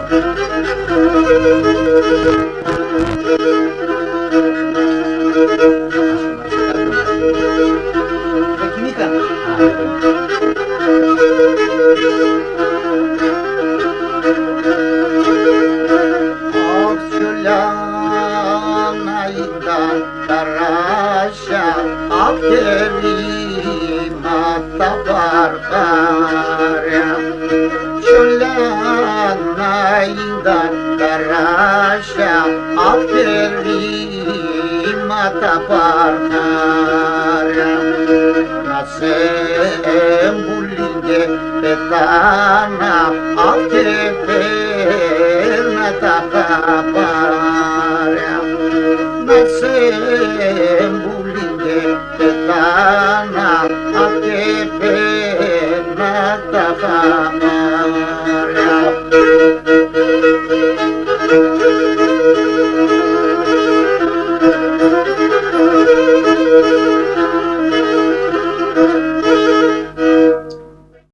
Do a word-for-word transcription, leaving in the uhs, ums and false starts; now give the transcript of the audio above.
Αχ, τσουλιανάινταν τα ράσια, αχ, και ρήμα τα παρχάρια. Τσουλιανάινταν τα ράσια, αχ, και ρήμα τα παρχάρια. Να σε εμπουλίν' και πετάνα, αχ, και παίρνα τα χαπάρια. Να σε εμπουλίν' και πετάνα, αχ, και παίρνα τα χαπάρια.